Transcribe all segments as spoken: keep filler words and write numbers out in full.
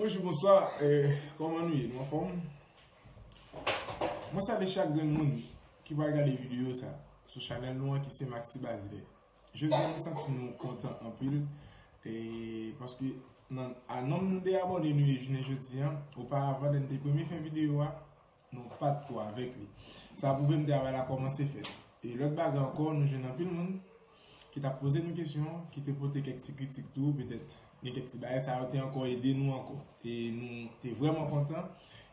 Bonjou, bonswa, eh, kòman nou ye? Nou anfòm? Mwen salye chak grenn moun ki pral gade videyo sa sou chanèl nou an ki se Maxi Bazile. Jodi a, mwen santi nou kontan anpil, eh, paske nan, a nonb de abòne nou ye jounen jodi a, oparavan, lè n te premye fè videyo a, nou pa t twò avèk li. Sa pwouve m travay la kòmanse fèt. E lòt bagay ankò, nou jwenn anpil moun ki t ap poze nou kesyon, ki te pote kèk ti kritik tou, petèt gen kèk ti bagay, sa yo te ankò ede nou ankò. E nou te vrèman kontan,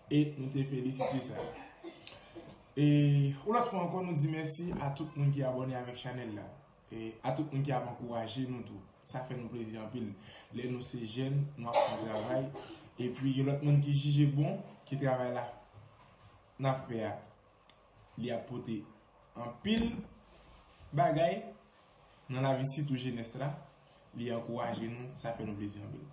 e nou te felisite sa. E yon lòt fwa ankò, nou di mèsi a tout moun ki abòne avèk chanèl la. E a tout moun ki ap ankouraje nou tou. Sa fè nou plezi anpil. Lè nou se jèn, nou ap fè travay. Epi gen lòt moun ki jije bon, ki travay la n ap fè a, li ap pote anpil bagay nan lavi sitou jenès la. Li ankouraje nou, sa fè nou plezi anpil.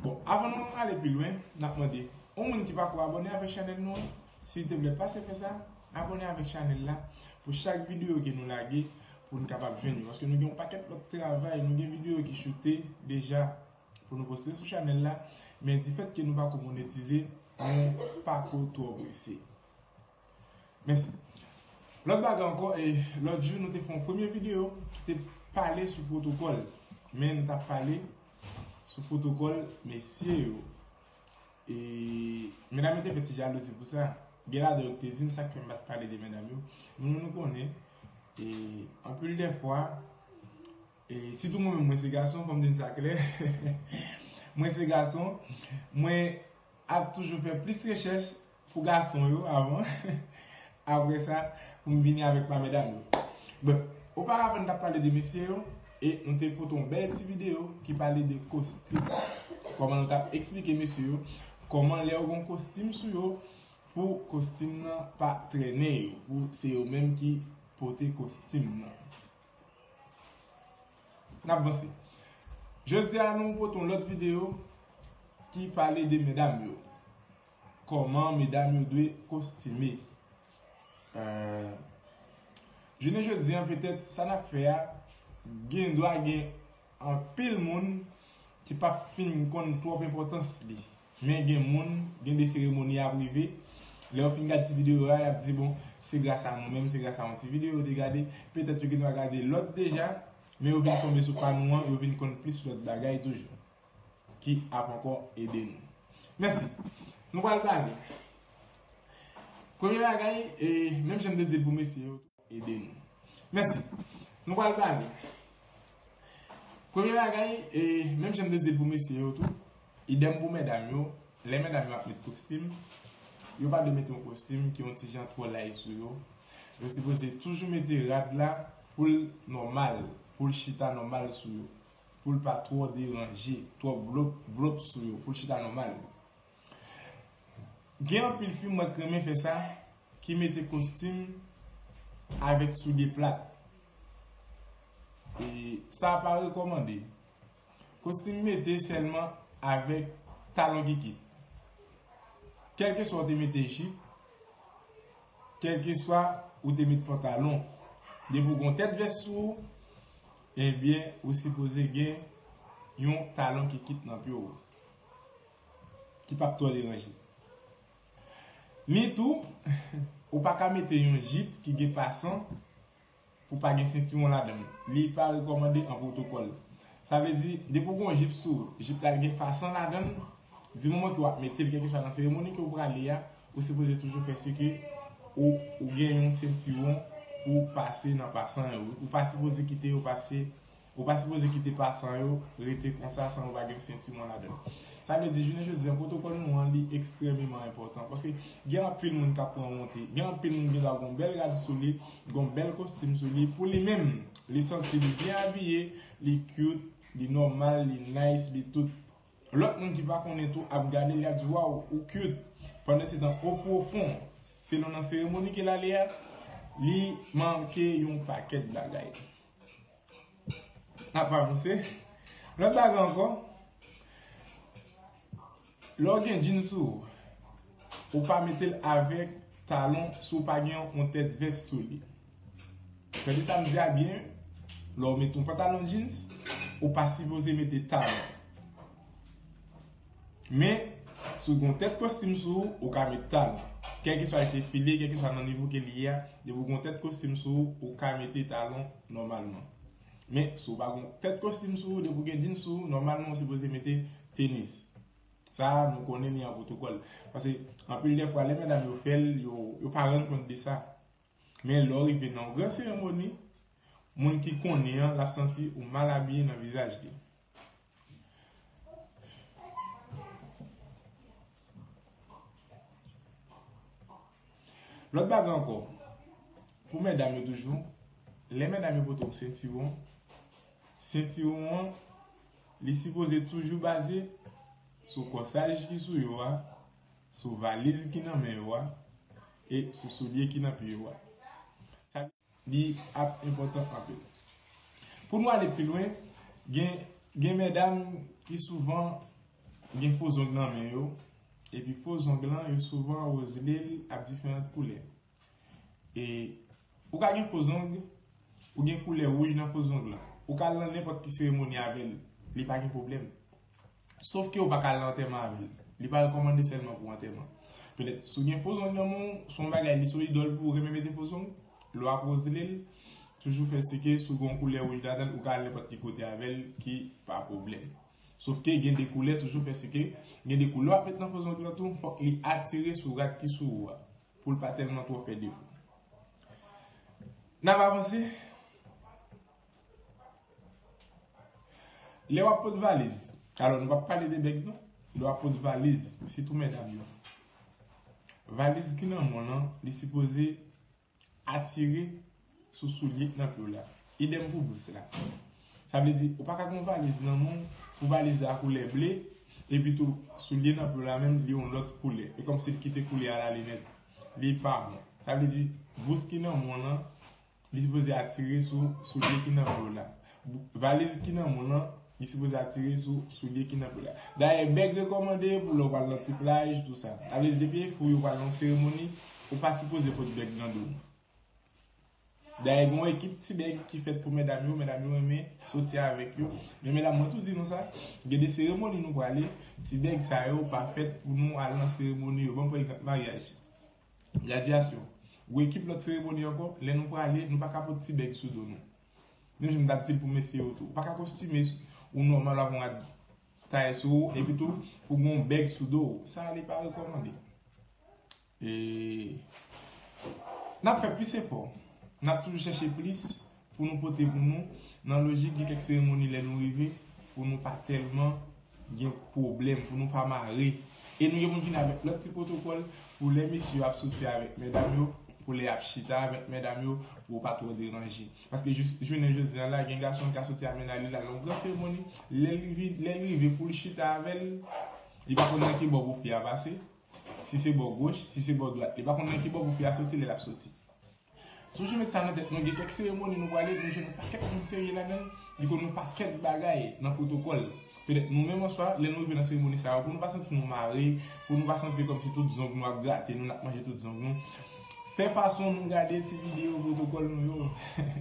Bon, avan nou ale pi lwen, n ap mande yon moun ki pako abòne avèk chanèl nou an, silteplè, pase fè sa, abòne avèk chanèl la pou chak videyo ke nou lage, pou n kapab jwenn yo. Paske nou gen yon pakèt lòt travay, nou gen videyo ki choute deja pou nou poste sou chanèl la, men difèt ke nou pako monetize, nou pako twò prese. Mèsi. Lòt bagay ankò, e, lòt jou nou te fè yon premye videyo ki te pale sou pwotokòl. Men nou t ap pale sou pwotokòl mesye yo. E medam yo te fè ti jalouzi pou sa. Gen ladan yo ki te di m sa k fè m pa t pale de medam yo. Nou, nou konnen, e, anpil de fwa, e, sitou mwen menm, mwen se gason, fò m di n sa klè. Mwen se gason, mwen ap toujou fè plis rechèch pou gason yo avan. Apre sa, pou m vini avèk pa medam yo. Bon, oparavan, n t ap pale de mesye yo, e nou te pote yon bèl ti videyo ki pale de kostim. Kòman nou t ap eksplike mesye yo, kòman lè yo gen yon kostim sou yo, pou kostim nan pa trennen yo, pou se yo menm ki pote kostim nan. N ap vanse. Jodi a, nou pote yon lòt videyo ki pale de medam yo. Kòman medam yo dwe kostime. Euh, jounen jodi a, petèt, sa n ap fè a, gen dwa gen anpil moun ki p ap fin konn twòp enpòtans li. Men gen moun, gen de seremoni ap rive. Lè yo fin gade ti videyo a, y ap di, bon, se gras a nou menm, se gras a yon ti videyo yo te gade. Petèt yo gen dwa gade lòt deja, men yo vin tonbe sou pa nou an, yo vin konn plis lòt bagay toujou ki ap ankò ede nou. Mèsi. Nou pral pale. Premye bagay, e, menm jan m te di l pou mesye yo tou, ede nou. Mèsi. Nou pral pale. Premye bagay, e, menm jan m te di l pou mesye yo tou, idèm pou medam yo. Lè medam yo ap met kostim, yo pa dwe mete yon kostim ki yon ti jan twò laj sou yo. Yo sipoze toujou mete rad la pou l nòmal, pou l chita nòmal sou yo, pou l pa twò deranje, twò blop, blop sou yo, pou l chita nòmal. Gen anpil fi m wè k renmen fè sa, ki mete kostim avèk soulye plat. E sa pa rekòmande. Kostim mete sèlman avèk talon kikit. Kèlkeswa w te mete jip, kèlkeswa ou te met pantalon, depi w gen yon tèt vès sou ou, ebyen, ou sipoze gen yon talon kikit nan pye w, ki p ap twò deranje. Ni tou, ou pa ka mete yon jip ki gen pasan pou pa gen sentiwon ladan l. Li pa rekòmande an pwotokòl. Sa vle di, depi w gen yon jip sou ou, jip la gen pasan ladan l, di moman ke w ap mete l, kèlkeswa nan seremoni ke w prale a, ou sipoze toujou fè si ke ou, ou gen yon sentiwon pou pase nan pasan yo. Ou pa sipoze kite yo pase, ou pa sipoze kite pasan yo rete konsa san ou pa gen yon sentiwon ladan l. Sa vle di, jounen jodi a, pwotokòl nou an, li ekstrèmeman enpòtan. Paske gen anpil moun k ap pran wonte. Gen anpil moun gen dwa gen yon bèl rad sou li, gen yon bèl kostim sou li. Pou li menm, li santi li byen abiye, li cute, li nòmal, li nice, li tout. Lòt moun ki pa konnen tou ap gade l, y ap di, "Waw, ou cute." Pandansetan, o pwofon, selon nan seremoni ke l ale a, li manke yon pakèt bagay. N ap avanse. Lòt bagay ankò, lè w gen jeans sou ou, ou pa mete l avèk talon si w pa gen yon tèt vès sou li. Tande sa m di a byen, lè w mete yon pantalon jeans, ou pa sipoze mete talon. Men, Si w gen yon tèt kostim sou ou, ou ka met talon. Kèlkeswa l te file, kèlkeswa nan nivo ke li ye a, depi w gen yon tèt kostim sou ou, ou ka mete talon nòmalman. Men, si w pa gen yon tèt kostim sou ou, depi w gen djins sou ou, nòmalman ou sipoze mete tenis. Sa a, nou konnen li an pwotokòl. Paske, anpil de fwa, lè medam yo fè l, yo, yo pa rann kont de sa. Men lè w rive nan yon gran seremoni, moun ki konnen an, l ap santi ou mal abiye nan vizaj li. Lòt bagay ankò, pou medam yo toujou, lè medam yo pote yon sentiwon, sentiwon an, li sipoze toujou baze sou kòsaj ki sou yo a, sou valiz ki nan men yo a, e sou soulye ki nan pye yo a. Sa li ap enpòtan anpil. Pou nou ale pi lwen, gen, gen medam ki souvan gen fo zong nan men yo, epi fo zong lan, yo souvan wozle l ak diferan koulè. E ou ka gen fo zong, ou gen koulè wouj nan fo zong lan. Ou ka al nan nenpòt ki seremoni avè l, li pa gen pwoblèm. Sof ke ou pa ka al nan antèman avè l. Li pa rekòmande sèlman pou antèman. Petèt, si w gen fo zong nan men w, se yon bagay li solidòl pou ou renmen mete fo zong, lè w ap wozle l, toujou fè si ke si w gen yon koulè wouj ladan l, ou ka al nenpòt ki kote avè l, ki pa pwoblèm. Sof ke gen de koulè, toujou fè si ke gen de koulè w ap met nan fo zong lan tou, fòk li atire sou rad ki sou ou a, pou l pa tèlman twò fè defo. N ap avanse. Lè w ap pot valiz, alò nou p ap pale de bèg non. Lè w ap pot valiz, sitou medam yo. Valiz ki nan men w lan, li sipoze atire sou soulye k nan pye w la. Idèm pou bous la. Sa vle di, ou pa ka gen yon valiz nan men w, pou valiz la koulè ble, epi tou soulye nan pye w la menm, li yon lòt koulè. E kòmsi l kite koulè a l ale nèt. Li pa bon. Sa vle di, bous ki nan men w lan, li sipoze atire sou soulye ki nan pye w la. Valiz ki nan men w lan, li sipoze atire sou soulye ki nan pye w la. Dayè, bèg rekòmande pou lè w pral nan ti plaj, tou sa. Sa vle di, depi e fou yo pral nan seremoni, ou pa sipoze pot bèg nan do w. Dayè, gen yon ekip ti bèg ki fèt pou medam yo, medam yo renmen soti avèk yo. Men medam, mwen tou di nou sa, gen de seremoni nou prale, ti bèg sa yo pa fèt pou nou al nan seremoni yo. Ban m pran egzanp maryaj. Gradyasyon. Gwo ekip lòt seremoni ankò, lè nou prale, nou pa ka pot ti bèg sou do nou. Menm jan m t ap di l pou mesye yo tou. Ou pa ka kostime ou nòmal avè yon rad taye sou ou, epi tou, pou gen yon bèg sou do ou. Sa a, li pa rekòmande. E, n ap fè plis efò. N ap toujou chèche plis pou nou pote pou nou. Nan lojik, gen kèk seremoni lè nou rive, pou nou pa tèlman gen pwoblèm, pou nou pa mare. E nou gen pou n vin avèk lòt ti pwotokòl pou lè mesye yo ap soti avèk medam yo, pou lè y ap chita avèk medam yo, pou yo pa twò deranje. Paske jis jounen jodi a la, gen gason ki ka soti ak medam li la nan yon gran seremoni, lè l rive, lè l rive pou l chita avè l, li pa konn nan ki bò pou fi a pase, si se bò goch, si se bò dwat. Li pa konn nan ki bò pou fi a soti lè l ap soti. Toujou met sa nan tèt nou, gen kèk seremoni nou prale, nou jwenn yon pakèt moun serye ladan l, li konn yon pakèt bagay nan pwotokòl. Petèt nou menm an swa, lè nou rive nan seremoni sa yo, pou nou pa santi nou mare, pou nou pa santi kòmsi tout zong nou ap grate nou, n ap manje tout zong nou, fè fason nou gade ti videyo pwotokòl nou yo.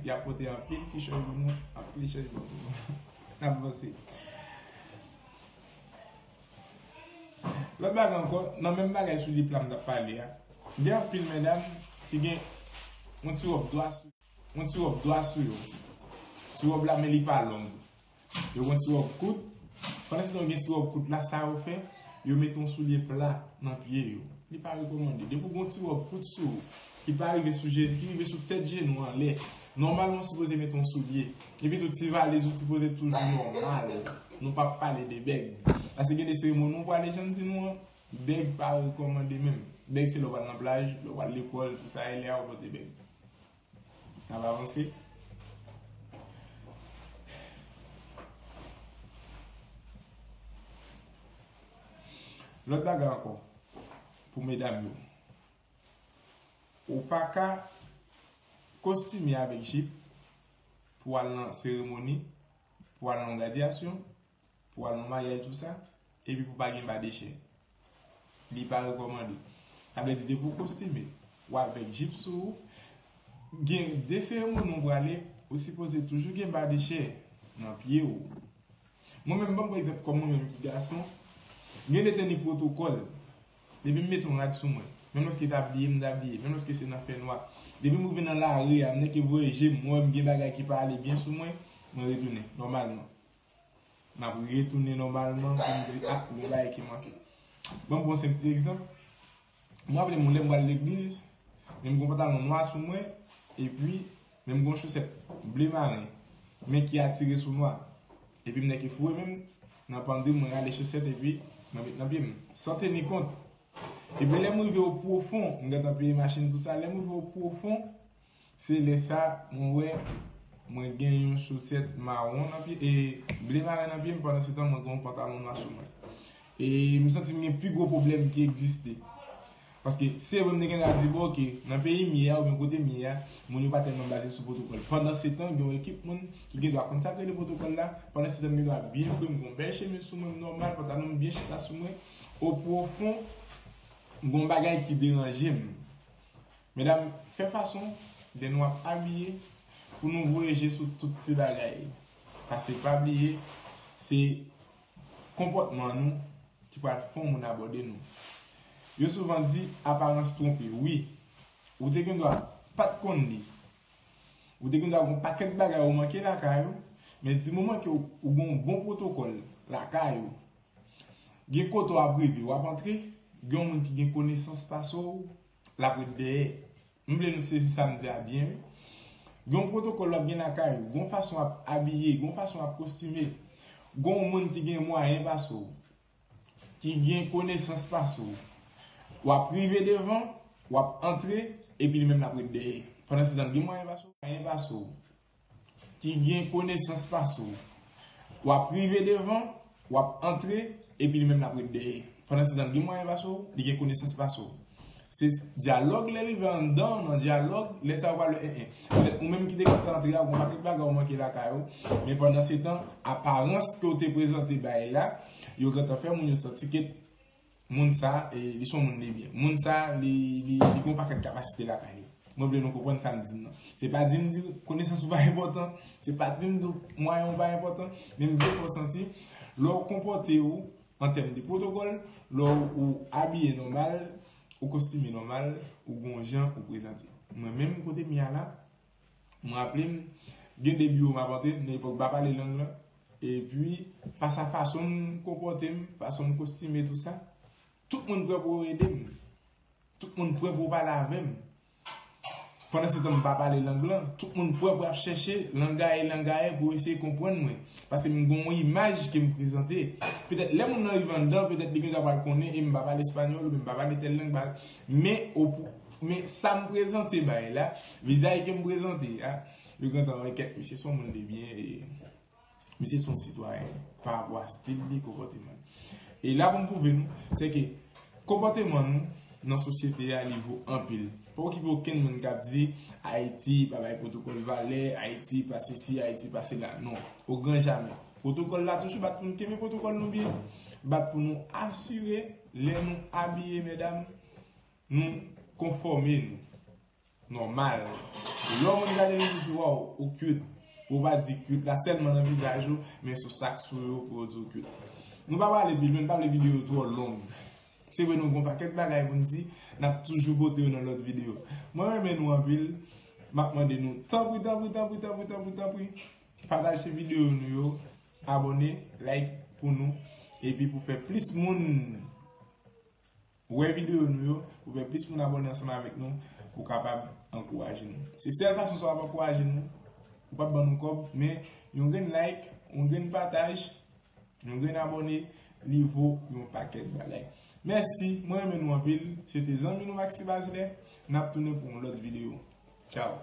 Y ap pote anpil kichòy pou nou, anpil chèz pou nou. N ap vanse. Lòt bagay ankò, nan menm bagay soulye pla m t ap pale a, gen anpil medam ki gen yon ti wòb dwa sou, yon ti wòb dwa sou yo. Ti wòb la, men li pa long. Yo gen yon ti wòb kout. Pandan se tan yo gen ti wòb kout la, sa yo fè, yo mete yon soulye pla nan pye yo. Li pa rekòmande. Depi w gen yon ti wòb kout sou ou, ki pa rive sou je, ki rive sou tèt jenou anlè, nòmalman w sipoze mete yon soulye. Epi tou, ti valiz ou sipoze toujou nòmal. Nou p ap pale de bèg. Paske gen de seremoni nou prale, jan m di nou an, bèg pa rekòmande menm. Bèg se lè w pral nan plaj, lè w pral lekòl, tou sa, e lè a ou pote bèg. N ap avanse. Lòt bagay ankò, pou medam yo. Ou pa ka kostime avèk jip pou al nan seremoni, pou al nan yon gradyasyon, pou al nan maryaj, tou sa, epi pou pa gen ba de chè. Li pa rekòmande. Sa vle di, depi w kostime, w avèk jip sou ou, gen de seremoni ou prale, ou sipoze toujou gen ba de chè nan pye w. Mwen menm, ban m pran egzanp kòm mwen menm ki gason, M gen de teni pwotokòl. Depi m mete yon rad sou mwen, menm lòske ta bliye, m ta bliye, menm lòske se nan fènwa. Depi m rive nan lari a, m nèke voye je m, m wè m gen bagay ki pa ale byen sou mwen, mwen retounen nòmalman. M ap retounen nòmalman pou m di, a, gen bagay ki manke. Ban m pran senp ti egzanp. Mwen raple m yon lè m pral legliz, men m gen yon pantalon nwa sou mwen, epi men m gen yon chosèt ble maren, men ki atire sou nwa. Epi m nèke foure men m nan pandri, mwen rale chosèt epi mwen met nan pye m, san teni kont. Epi lè m rive o pwofon, m gentan peye machin tou sa, lè m rive o pwofon, se lè sa mwen wè mwen gen yon chosèt mawon nan pye, e ble maren nan pye m, pandan se tan mwen gen yon pantalon nwa sou mwen. E m santi m gen pi gwo pwoblèm ki egziste. Paske se vre m te gen dwa di, bon, oke, nan peyi m ye a oubyen kote m ye a, moun yo pa tèlman baze sou pwotokòl. Pandan se tan, gen yon ekip moun ki gen dwa konn sa k rele pwotokòl la, pandan se tan m gen dwa byen fre, m gen yon bèl chemiz sou mwen, m nòmal, pantalon m byen chita sou mwen, o pwofon, m gen yon bagay ki deranje m. Medam, fè fason, lè nou ap abiye, pou nou voye je sou tout ti bagay. Paske pa bliye, se konpòtman nou ki pral fè yon moun abòde nou. Yo souvan di, aparans twonpe. Wi, ou te gen dwa pa t konn li. Ou te gen dwa gen yon pakèt bagay ou manke lakay ou, men di moman ke ou, ou gen yon bon pwotokòl lakay ou, gen kote w ap rive, w ap antre, gen yon moun ki gen konesans pase w, l ap ret dèyè. M vle nou sezi sa m di a byen, wi. Gen yon pwotokòl w ap gen lakay ou, gen yon fason w ap abiye, gen yon fason w ap kostime. Gen yon moun ki gen mwayen pase w, ki gen konesans pase w. W ap rive devan, w ap antre, epi li menm l ap ret dèyè. Pandan se tan, gen mwayen pase w, mwayen pase w, ki gen konesans pase w. W ap rive devan, w ap antre, epi li menm l ap ret dèyè. Pandan se tan, gen mwayen pase w, li gen konesans pase w. Se dyalòg, lè rive anndan, nan dyalòg, lè sa yo pral wè, en, en. Petèt ou menm ki te gentan antre a, ou gen yon pakèt bagay ou manke lakay ou, men pandan se tan, aparans ke w te prezante bay la, yo gentan fè moun yo santi ke moun sa, e, li se yon moun de byen. Moun sa, li, li, li gen yon pakèt kapasite lakay li. Mwen vle nou konprann sa m di n nan. Se pa di m di konesans ou pa enpòtan, se pa di m di mwayen ou pa enpòtan, men m vle fè w santi, lè w konpòte w an tèm de pwotokòl, lè w, ou abiye nòmal, ou kostime nòmal, ou gen yon jan ou prezante. Mwen menm kote m ye a la, mwen raple m, gen de biwo m ap antre, nan epòk m pa pale lang lan, epi, fas a fason m konpòte m, fason m kostime, tou sa, tout moun prè pou yo ede m. Tout moun prè pou yo pale avè m. Pandan se tan m pa pale lang lan, tout moun prè pou y ap chèche langaye, langaye pou yo eseye konprann mwen. Paske m gen yon imaj ke m prezante. Petèt lè moun nan rive anndan, petèt li gen dwa pral konnen e m pa pale espanyòl oubyen m pa pale tèl lang, pa, men, o pou, men sa m prezante bay la, vizaj ke m prezante a, yo gentan wè kèt misye se yon moun de byen e misye se yon sitwayen pa rapò a stil li, konpòteman li. E la pou m pwouve nou, se ke konpòteman nou nan sosyete a, li vo anpil. Pa okipe okenn moun k ap di Ayiti pa bay pwotokòl valè, Ayiti pa sesi, Ayiti pa sela. Non, o gran jamè. Pwotokòl la toujou bat pou nou kenbe pwotokòl nou byen, bat pou nou asire lè nou abiye, medam, nou konfòme nou nòmal. Lè yon moun gade nou, li di, waw, ou cute. Ou pa di cute la sèlman nan vizaj ou, men sou sa k sou yo pou yo di w cute. Nou pa pale pi lwen, m pa vle videyo twò long. Se vre nou gen yon pakèt bagay pou n di, n ap toujou pote yo nan lòt videyo. Mwen renmen nou anpil, m ap mande nou, tanpri, tanpri, tanpri, tanpri, tanpri, tanpri, pataje videyo nou yo, abòne, like pou nou, epi pou fè plis moun wè videyo nou yo, pou fè plis moun abòne ansanm avèk nou, pou kapab ankouraje nou. Se sèl fason sa w ap ankouraje nou. Ou p ap ban nou kòb, men yon grenn like, yon grenn pataj, yon grenn abòne, li vo yon pakèt bagay. Mèsi, mwen renmen nou anpil. Se te zanmi nou Maxi Basilè. N ap tounen pou yon lòt videyo. Tchaw.